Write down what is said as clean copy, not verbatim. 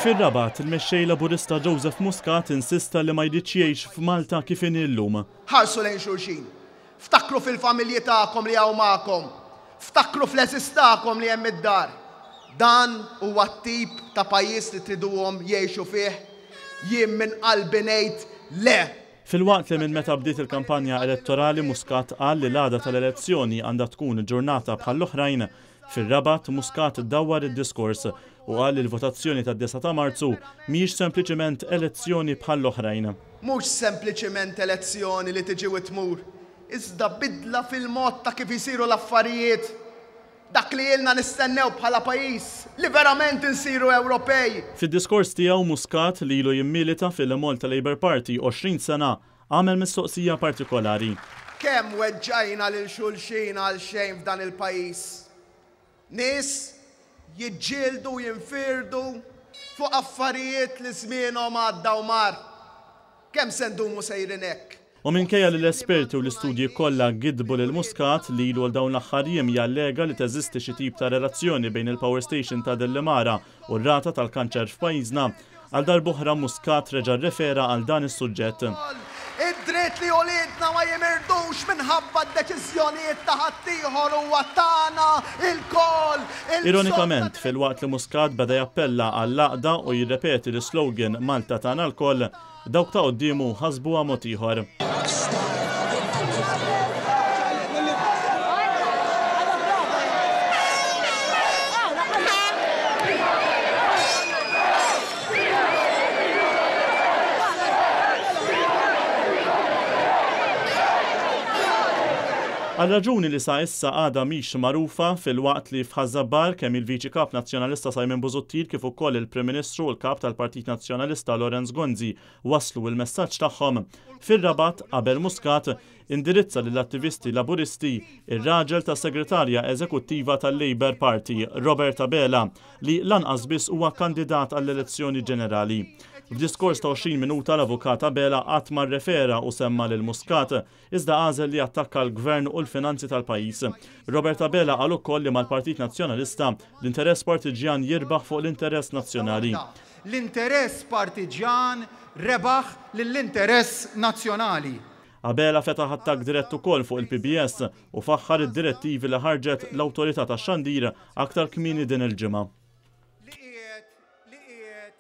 Fir-Rabat, il-Mexxej Laburista Joseph Muscat insista li ma jridx jgħix f'Malta kif inhi llum. Ħarsu lejn xulxin. Ftakru fil-familji tagħkom li hawn magħkom. Ftakru fl-għeżież tagħkom li hemm id-dar. Dan huwa t-tip ta' pajjiż li triduhom jgħixu fih? Jien minn qalbi ngħid le! Filwaqt li minn meta bdiet il-kampanja elettorali Muscat qal li l-għada tal-elezzjoni għandha tkun ġurnata bħall-oħrajn, fir-Rabat Muscat dawwar id-diskors u qal li l-votazzjoni tad-disgħa ta' Marzu mhijiex sempliċiment elezzjoni bħall-oħrajn. Mhux sempliċiment elezzjoni li tiġi u tmur, iżda bidla fil-mod ta' kif isiru l-affarijiet. Dak li ilna nistennew bħala pajjiż, li verament insiru Ewropej. Fid-diskors tiegħu Muscat, li ilu jimmilita fil-Malta Labour Party 20 sena, għamel mistoqsija partikolari. Kemm weġġajna lil xulxin għal xejn f'dan il-pajjiż. Nies jiġġieldu u jinfirdu fuq affarijiet li żmienhom għadda u mar. Kemm se ndumu sejrin hekk? U minkejja li l-esperti u l-istudji kollha gidbu lil Muscat li ilu għal dawn l-aħħar jiem jallega li teżisti xi tip ta' relazzjoni bejn il-power station ta' Dellimara u r-rata tal-kanċer f'pajjiżna, għal darb'oħra Muscat reġa' rrefera għal dan is-suġġett. Id-dritt li uliedna ma jimirdux minħabba d-deċiżjonijiet ta' ħaddieħor huwa tagħna lkoll. Il-bżonn ta' Ironikament, filwaqt li Muscat beda jappella għall-għaqda u jirrepeti l-islogan Malta tagħna lkoll, Dawk ta' quddiemu ħasbuha mod ieħor. Għal raġuni li sa issa għadha mhix magħrufa, filwaqt li f'Ħaż-Żabbar kemm il-Viċi Kap Nazzjonalista Simon Busuttil kif ukoll il-Prim Ministru u l-Kap tal-Partit Nazzjonalista Lawrence Gonzi wasslu l-messaġġ tagħhom, fir-Rabat qabel Muscat indirizza lill-attivisti Laburisti r-raġel tas-Segretarja Eżekuttiva tal-Labour Party, Robert Abela, li lanqas biss huwa kandidat għall-elezzjoni ġenerali. F'diskors ta' 20 minuta l-Avukat Abela qatt ma rrefera u semma lil Muscat, iżda għażel li jattakka l-Gvern u l-finanzi tal-pajjiż. Robert Abela qal ukoll li mal-Partit Nazzjonalista, l-interess partiġġjan jirbaħ fuq l-interess nazzjonali. L-interess partiġġjan rebaħ lill-interess nazzjonali. Abela fetaħ attakk dirett ukoll fuq il-PBS u faħħar id-direttivi li ħarġet l-Awtorità tax-Xandir aktar kmieni din il-ġimgħa. Li qiegħed, li qiegħed.